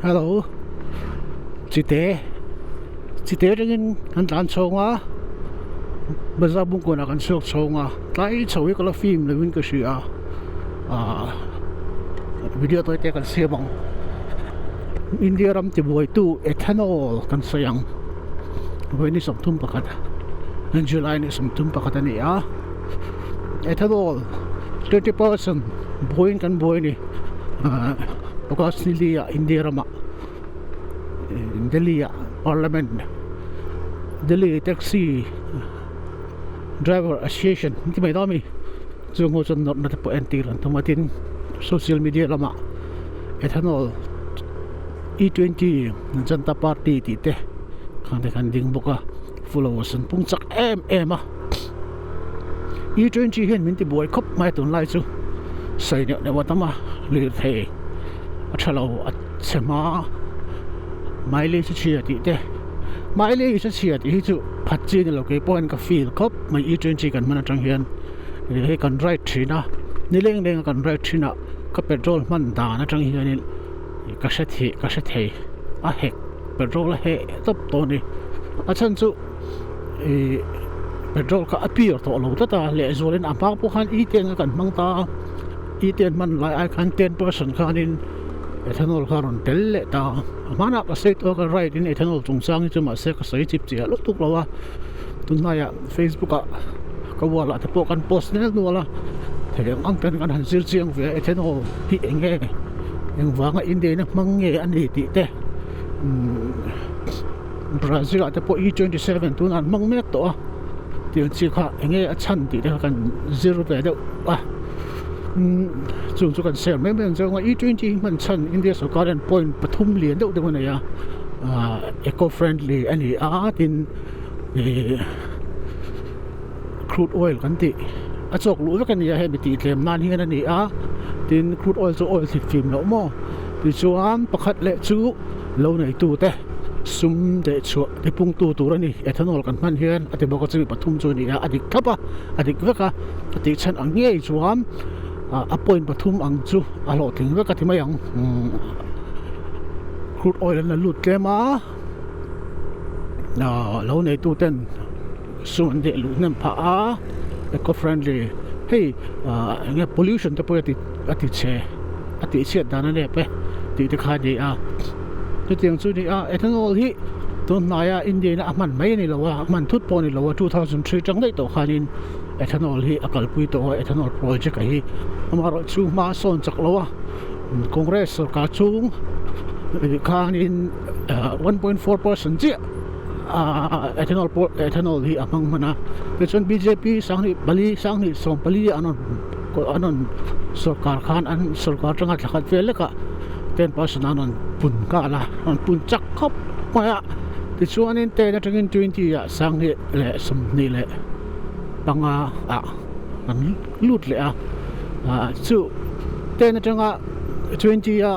Hello chite chite atangin kan tlan chhawng a bazar bungkawnah kan chhuak chhawng a tlai chho hi ka la film lovin ka hria a ahh video tawi te kan siam ang India ram tibuaitu ethanol kan sawi ang vawiin ni 31 July ni 31 a ni a ethanol 20 percent buaiin kan buai a ni ahh August ni li ah India ramah Delhi ah parliament Delhi taxi driver association an ti mai dawn a mi chung ho chuan nawrhna te pawh entir an tum a tin social media lamah ethanol e 20 Janata party tih te khang te khan ding bawk a followers an pung chak em em a e 20 hian min ti buai khawp mai a tunlai chu sawi neuh neuh a tam a lirthei a tha lo a chhe hma mileage a chhia tih te mileage a chhia tih hi chu phat chi a ni lo kei pawh hian ka feel khawp mai e 20 kan hman atang hian hei kan ride thin a nileng leng a kan ride thin a ka petrol hman dan atang hianin ka hre thei ka hre thei a hek petrol a heh tawp tawh a ni a chhan chu ih petrol kha a pure tawh lo tlat a lehzualin a hma pawh khan e ten a kan hmang ta a e ten hman lai ai khan ten percent khanin ethanol kha a rawn tel leh ta a a hmanah ka sawi tawh a ka ride in ethanol chungchang hi chu mahse ka sawi chip chiah lutuk lo a tunlaiah facebook ah ka wall ah te pawh kan post nel nual a thei ang ang ten kan han zir chiang ve a ethanol hi eng nge engvanga India in a hmang nge a ni tih te umm Brazil ah te pawh e 27 tunah an hmang mek tawh a tiang chi kha eng nge a chhan tih te kha kan zir ve deuh a umm chung chu kan share mai mai ang che e 20 hi hman chhan India sorkar hian point pathum lian deuh deuh a nei a ahh eco friendly a ni a tin Ihh crude oil kan tih a chawk luh vek a ni a hemi tih tlem nan hian a ni a tin crude oil chu oil thlit fim loh maw tichuan pakhat leh chu lo neitu te sum deh chhuah ti pungtu tur a ni ethanol kan hman hian a ti bawk a chumi pathum chu a ni a a dik thlap a a dik vek a a tih chhan ang ngei chuan ah a point pathum ang chu a hlawhtling vek a ti mai ang umm crude oil an la lut tlem a. Ahh lo neitu ten sum an deh luh hnem phah a eco friendly hei ahh eng nge pollution te pawh a ti chhe a tih chhiat dan a nep e tih te kha a ni a chutiang chu a ni a ethanol hi tun hnaia India in a hman mai a ni lo a a hman thut pawh a ni lo a 2003 atang daih tawh khanin ethanol hi a kalpui tawh a ethanol project a hi amaherawhchu hma a sawn chak lo a Congress sorkar chhung khanin. 1.4 percent chiah ah ethanol pawh ethanol hi a hmang hman a tichuan bjp sanghnih pali sanghnih sawm pali an rawn an rawn sorkar khan an sorkar atanga thla khat vel lekah 10 percent an rawn pun nghal a an pun chak khawp mai a tichuanin ten atangin 20 ah sanghnih leh sawmhnih leh panga ah an lut leh a ah chu ten atanga 20 a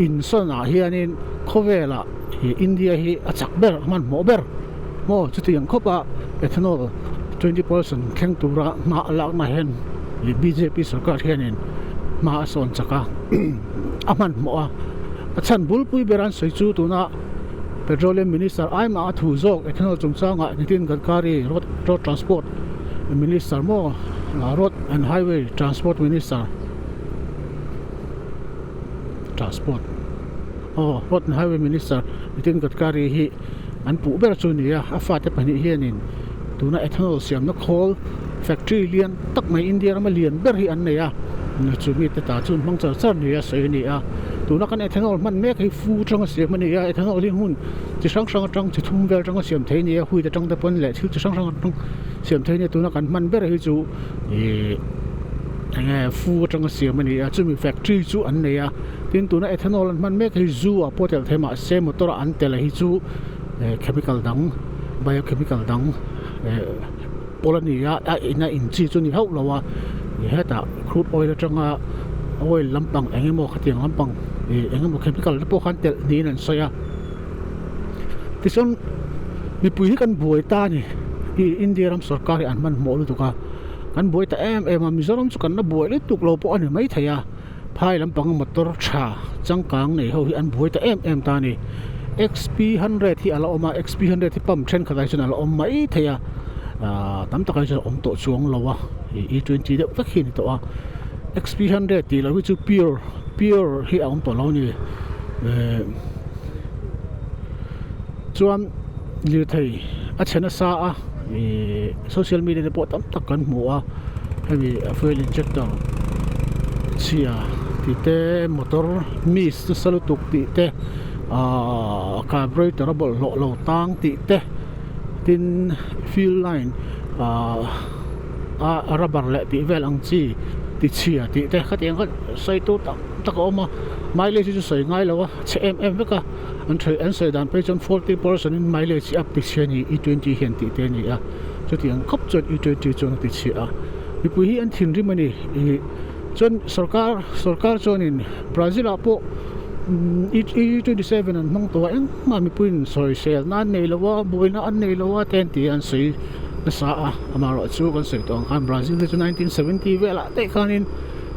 insawn ah hianin khawvelah ih India hi a chak ber a hmanhmawh ber maw chutiang khawp a ethanol 20 percent thleng tura hma a lakna hian ih bjp sarkar hianin hma a sawn chak a a hmanhmawh a a chhan bulpui ber an sawi chu tuna petroleum minister ai mah a thu zawk ethanol chungchangah Nitin Gadkari road road transport minister maw road and highway transport minister. Transport aw Road and Highway Minister Nitin Gadkari hi an puh ber chu a ni a, a fate pahnih hianin tuna ethanol siamna khawl factory lian tak mai India rama lian ber hi an nei a, chu mite ta chu an hmang char char ni a sawi a ni a, tuna kan ethanol hman mek hi fu atanga siam a ni a, ethanol hi hmun chi hrang hrang atang chi thum vel atanga siam thei a ni a, wheat atang te pawn leh thil chi hrang hrang atang siam thei a ni a, tuna kan hman ber hi chu ihh. Enge fu atanga siam a ni a chumi factory chu an nei a tin tuna ethanol an hman mek hi zu ah pawh tel thei mahse motor ah an tel hi chu eh chemical dang biochemical dang eh pawl a ni a a in a in chi chu a ni hauh lo a hetah crude oil atanga oil lampang eng emaw khatiang lampang ih eng emaw chemical te pawh khan telh niin an sawi a tichuan mipui hi kan buai ta a ni ih India ram sorkar hi an hmanhmawh lutuk a. Kan buai ta em em a, Mizoram chu kan la buai lutuk lo pawh a ni maithei a, phai lampang motor tha changkang nei ho hi an buai ta em em ta a ni. XP hundred hi a la awm a, XP hundred hi pump thenkhat ah hi chuan a la awm mai thei a, ahh tam takah hi chuan a awm tawh chuang lo a, ih E twenty deuh vek hi a ni tawh a. XP hundred tih loh hi chu pure pure hi a awm tawh lo a ni ehh chuan lirthei a chhe nasa a ihh social media te pawh tam tak kan hmu a hemi fuel injector chhia tih te motor miss nasa lutuk tih te ahh carburetor a bawlhhlawh lo tang tih te tin fuel line ahh. a rubber leh tih vel ang chi ti chhia tih te khatiang kha sawi tur tak tak a awm a mileage hi chu sawi ngai lo a chhe em em vek a an tha an sawi dan phei chuan forty percent in mileage hi up ti chhia a ni e twenty hian tih te a ni a chutiang khawp chuan e twenty chuan a ti chhia a mipui hi an thinrim a ni ih chuan sorkar sorkar chuanin Brazil ah pawh e twenty seven an hmang tawh a engmah mipuiin sawisel na an nei lo a buaina an nei lo a te an ti a an sawi. nasa a amaherawh chu kan sawi tawh ang khan Brazil te chu 1970 velah te khanin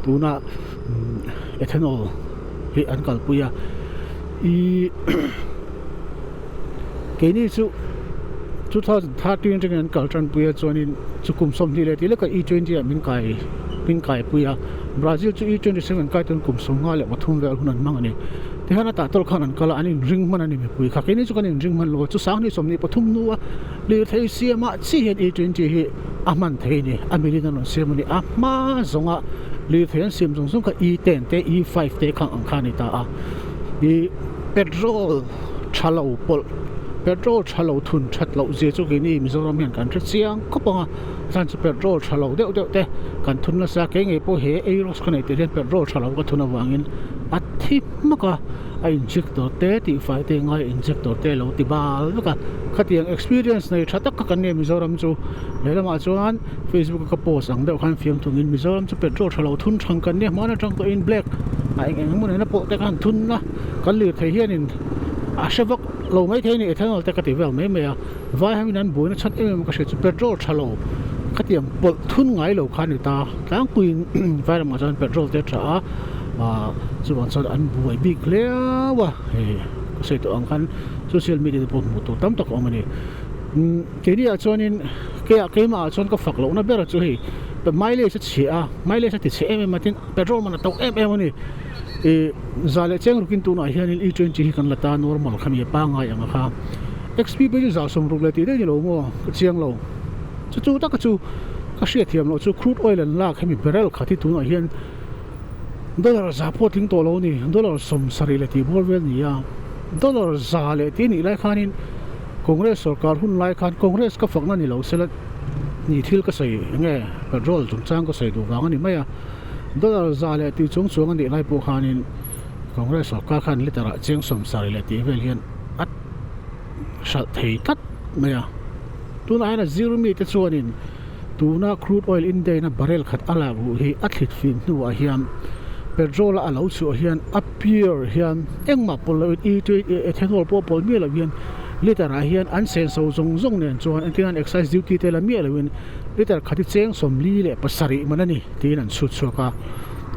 tuna ethanol hi an kalpui a ih keini chu 2013 atangin an kal tanpui a chuanin chu kum 20 leh tih leka E20 ah min kai min kaipui a Brazil chu E27 kai chuan kum 53 vel hun an hmang a ni tikhan a tah tawlh khan an kal a an inring hman a ni mipui kha keini chu kan inring hman lo a chu 2023 hnua Lirthei siamah chiah hian E twenty hi a hman thei a ni, a milin a rawn siam a ni. A hma zawnga lirthei an siam zawng zawng kha E ten te E five te khang ang kha a ni ta a. Ih petrol tha lo pawlh, petrol tha lo thun that loh zia chu keini Mizoram hian kan hre chiang khawp ang a, a chhan chu petrol tha lo deuh deuh te kan thun nasa a, kei ngei pawh he Aerox ka neih tirh hian petrol tha lo ka thun avangin a thi hmak a. A injector te tih fai te ngai injector te lo ti bal vek a khatiang experience nei tha tak kha kan nei Mizoram chu lehlamah chuan Facebook a ka post ang deuh khan fiam thungin Mizoram chu petrol tha lo thun thang kan nia hmaan atang tawhin black a eng eng emaw nena pawh te khan thun a kan lirthei hianin a hre vak lo mai thei a ni ethanol te ka ti vel mai mai a vai ho in an buaina chhan em em ka hria chu petrol tha lo khatiang pawlh thun ngai lo kha a ni ta tlangpuiin vairamah chuan petrol te a tha a. Ahh chuvang chuan an buai bik hliau a hei ka sawi tawh ang khan social media te pawh hmuh tur tam tak a awm a ni umm keini ah chuanin keiah keimah ah chuan ka fak lohna ber chu hei mileage a chhia a mileage a ti chhe em em a tin petrol man a to em em a ni ih za leh cheng rukin tunah hianin e twenty hi kan la ta normal kha mi a pangngai ang a kha xp pawh chu za sawmruk leh tih daih ni lo maw ka chiang lo chu chu taka chu ka hriatthiam loh chu crude oil an lak hemi barrel khat hi tunah hian. Dollar za pawh tling tawh lo a ni, dollar 70 leh tih bawr vel a ni a, dollar za leh tih a nih lai khanin Congress sorkar hun lai khan Congress ka fakna ni lo sela ni thil ka sawi eng nge petrol chungchang ka sawi duh vang a ni mai a, dollar za leh tih chung chuang a nih lai pawh khanin Congress sorkar khan liter ah cheng 70 leh tih vel hian a hralh thei tlat mai a, tunah hian a zir mite chuanin. Tuna crude oil indaina barrel khat a lak luh hi a thlit fim hnuah hian petrol a lo chhuah hian a pure hian engmah pawlh loh in ethanol pawh pawlh miah loh hian liter ah hian an senso zawng zawng nen chuan engtin an excise duty te la miah loh in liter khat hi cheng 47 man a ni tiin an chhut chhuak a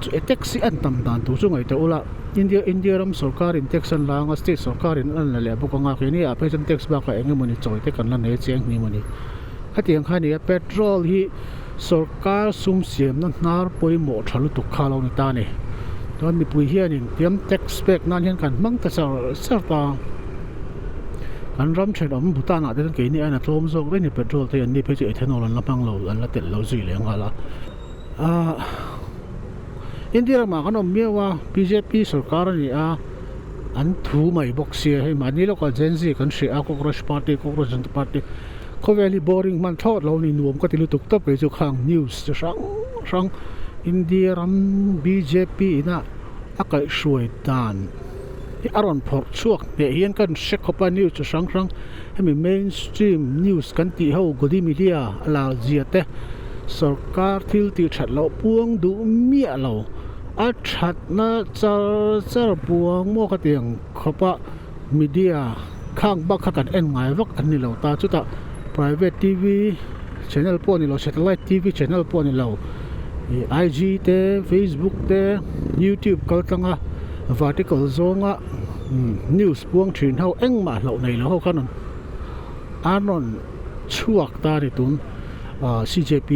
chu e tax hi an tam dan tur chu ngaihtuah ula India India ram sorkar in tax an la anga state sorkar in an la leh bawk anga keini ah phei chuan tax bakah eng emawni chawi te kan la nei chiang hnim a ni. Hetiang kha a ni a, petrol hi sorkar sum siamna hnar pawimawh tha lutuk kha a lo ni ta a ni. Chuan mipui hianin tiam tax pek nan hian kan hmang ta char char ta a. Kan ram thenawm Bhutan ah te chuan keini aiin a tlawm zawk daih a ni petrol te hi an ni phei chu ethanol an la hmang lo an la telh lo zui leh nghal a. Ahh India ramah kan awm miau a, bjp sorkar a ni a, an thu mai bawk sia hei mahni lawkah Gen Z kan hria a, Cockroach Party, Cockroach Janata Party. Khawvel hi boring hman thlawt lo a ni nuam ka ti lutuk tawp kei chu khang news chi hrang hrang India ram bjp ina a kaihhruai dan hi a rawn phawrh chhuak hneh hian kan hre khawp a news chi hrang hrang hemi mainstream news kan tih ho godi media a lar zia te sorkar thil tih that loh puang duh miah lo a thatna char char puang maw ka ti ang khawp a. Media khang bak kha kan en ngai vak an ni lo ta chutah private tv channel pawh a ni lo satellite tv channel pawh a ni lo ih IG te facebook te youtube kal tlang a Vertical zawnga news puang thin ho engmah hlauh nei lo ho khan an rawn chhuak ta a ni tun CJP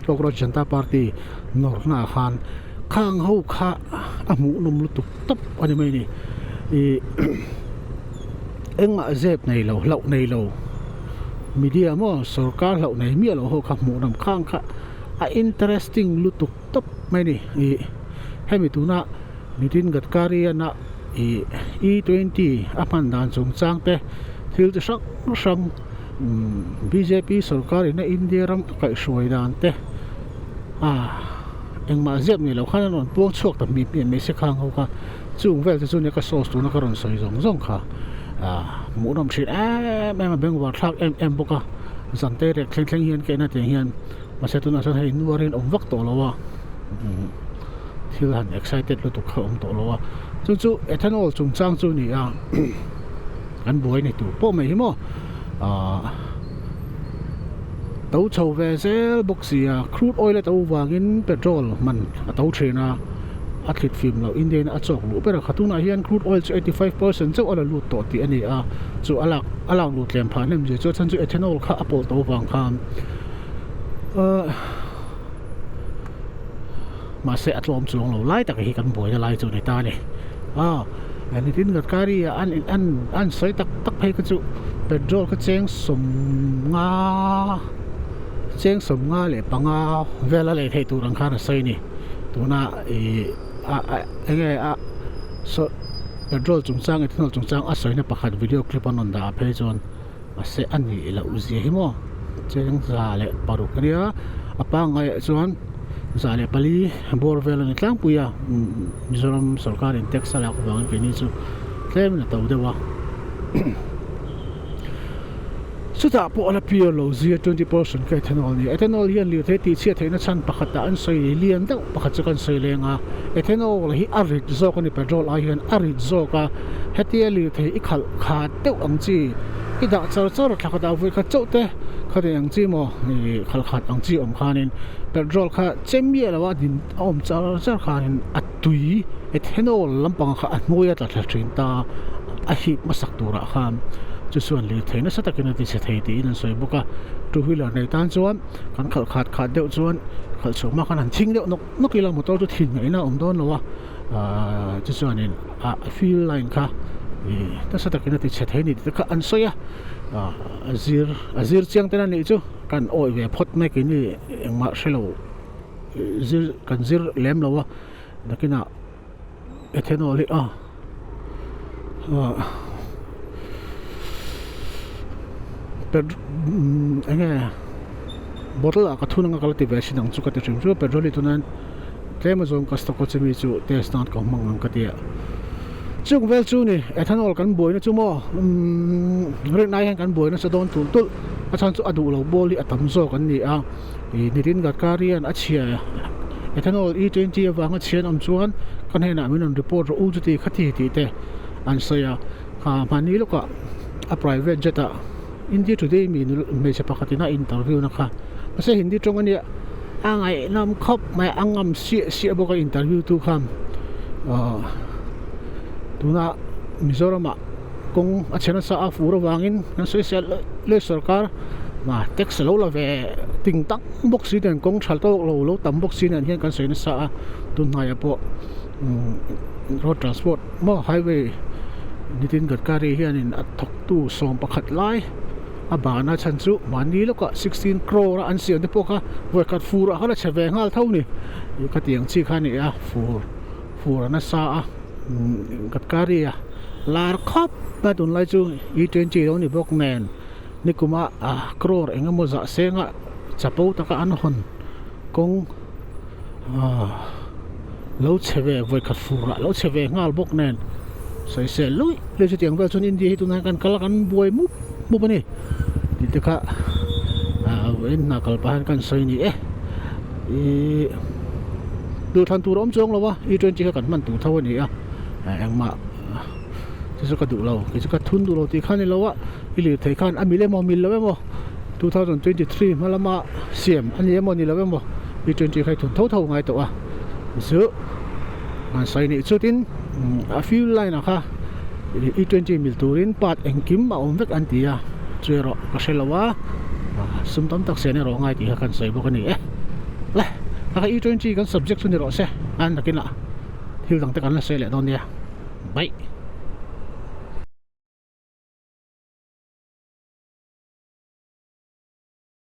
Cockroach Janata Party nawrhna ah khan khang ho kha a hmuh nawm lutuk tawp a ni mai a ni ih engmah zep nei lo hlauh nei lo media maw sorkar hlauh nei miah lo ho kha hmuh nawm khang kha a interesting lutuk tawp mai a ni ih hemi tuna Nitin Gadkari ana ih E twenty a hman dan chungchang te thil chi hrang hrang umm bjp sorkar ina India ram a kaihhruai dan te ah engmah ziak ni lo khan an rawn puang chhuak ta hmih hmih mai se khang ho kha chung vel te chu nia ka source tuna ka rawn sawi zawng zawng kha ah hmuhnawm thin em em a bengvar thlak em em bawk a zan te rek thleng thleng hian ka en a tiang hian. Mahse tunah chuan hei nu a rinawm vak tawh lo a thil han excited lutuk kha a awm tawh lo a chu chu ethanol chungchang chu a ni a an buai ni tur pawh mai hi maw ahh to chho ve zel bawk si a crude oil a to vangin petrol man a to thin a a thlit fim loh India in a chawk luh ber a kha tunah hian crude oil chu 85% chauh a la lut tawh tih a ni a chu a lak a lak luh tlem phah hnem zia chu a chhan chu ethanol kha a pawlh to vang khan. Ahh mahse a tlawm chuang lo lai tak hi kan buaina lai chu a ni ta a ni ah nitin Gadkari ah an an an sawi tak tak phei kha chu petrol kha cheng sawmnga cheng sawmnga leh panga vel a lei theih tur ang khan a sawi a ni tuna ih a a enge a saw petrol chungchang ethanol chungchang a sawina pakhat video clip an rawn dah ah phei chuan. Mahse a nih loh zia hi maw cheng 106 a nia a pangngai ah chuan 104 bawr vel a ni tlangpui a Mizoram sorkar in tax a lak avangin keini chu tlem in a to deuh a chutah pawh a la pure lo zia 20% kha ethanol a ni ethanol hian lirthei tih chhiat theihna chhan pakhat ah an sawi lian deuh pakhat chu kan sawi leng a ethanol hi a rit zawk a ni petrol ai hian a rit zawk a hetia lirthei i khalh khat deuh ang chi i dah char char a thla khat ah vawi khat chauh te khati ang chi maw ih khalh khat ang chi awm khanin petrol kha che miah lo a din a awm char char khanin a tui ethanol lampang kha a hnuai a tla thla thin ta a hip hmasak turah khan chu chuan lirthei nasa takin a ti chhe thei tiin an sawi bawk a two wheeler nei tan chuan kan khalh khat khat deuh chuan khalh chhuah hma khan han chhing deuh nawk nawk ila motor chu thin ngaihna a awm dawn lo a ahh chu chuanin ah fuel line kha ih nasa takin a ti chhe thei a ni tih te kha an sawi a ah a zir a zir chiang te na nih chu kan awih ve phawt mai keini engmah hrelo zir kan zir lem lo a nakinah ethanol hi a ah eng nge bottle ah ka thun anga ka la ti ve thin ang chu ka ti hrim hrim a petrol hi tunah hian tlem azawng ka stock a chumi chu test nan ka hmang ang ka ti a chung vel chu ni ethanol kan buaina chu maw umm rinai hian kan buaina sa dawn tulh tulh a chhan chu a duh lo ball hi a tam zawk an ni a ih Nitin Gadkari hian a chhia ethanol e twenty avanga chhia an awm chuan ka hnenah min rawn report rawh u chuti kha ti tih te an sawi a kha hmani lawkah a private jet ah India Today mi hmeichhe pakhat in a interview na kha mahse Hindi tawng a nia a ngaihnawm khawp mai a ngam siah siah bawk a interview tu khan ahh tuna Mizoram ah kawng a chhe nasa a fur avangin kan sawi sel leh leh sorkar ah tax a lo la ve ting tak bawk si nen kawng tha tawk lo lo tam bawk si nen hian kan sawi nasa a tunhnaiah pawh umm road transport maw highway Nitin Gadkari hianin a thawktu 11 lai a ban a chhan chu mahni lawkah 16 crore a an siam te pawh kha vawikhat fur ah khan a chhe ve nghal tho ni ih khatiang chi kha a ni a fur fur a nasa a umm Gadkari a lar khawp mai tunlai chu e twenty lo ni bawk nen nikuma ah crore eng emaw zah senga chapo taka an hawn kawng ah lo chhe ve vawikhat fur ah lo chhe ve nghal bawk nen sawisel luih luih chutiang vel chuan India hi tunah hian kan kal a kan buai mup mup a ni tih te kha ah vawiin hna kal pah hian kan sawi a ni e ihh duhthlan tur a awm chuang lo a e twenty kha kan hman tur tho a ni a engmah chu chu ka duh lo kei chu ka thun duh lo tih kha a ni lo a i lirthei khan a mil emaw mil lo emaw 2023 hma lama siam a ni emaw ni lo emaw e twenty kha i thun tho tho ngai tawh a chu an sawi nih chutin. A fuel line ah kha e twenty mil turin part engkim a awm vek an ti a, chu erawh ka hre lo a, sum tam tak sen erawh a ngai tih kha kan sawi bawk a ni e. Le, a kha e twenty kan subject chu ni rawh se, a nakinah thil dang te kan la sawi leh dawn nia. Bye.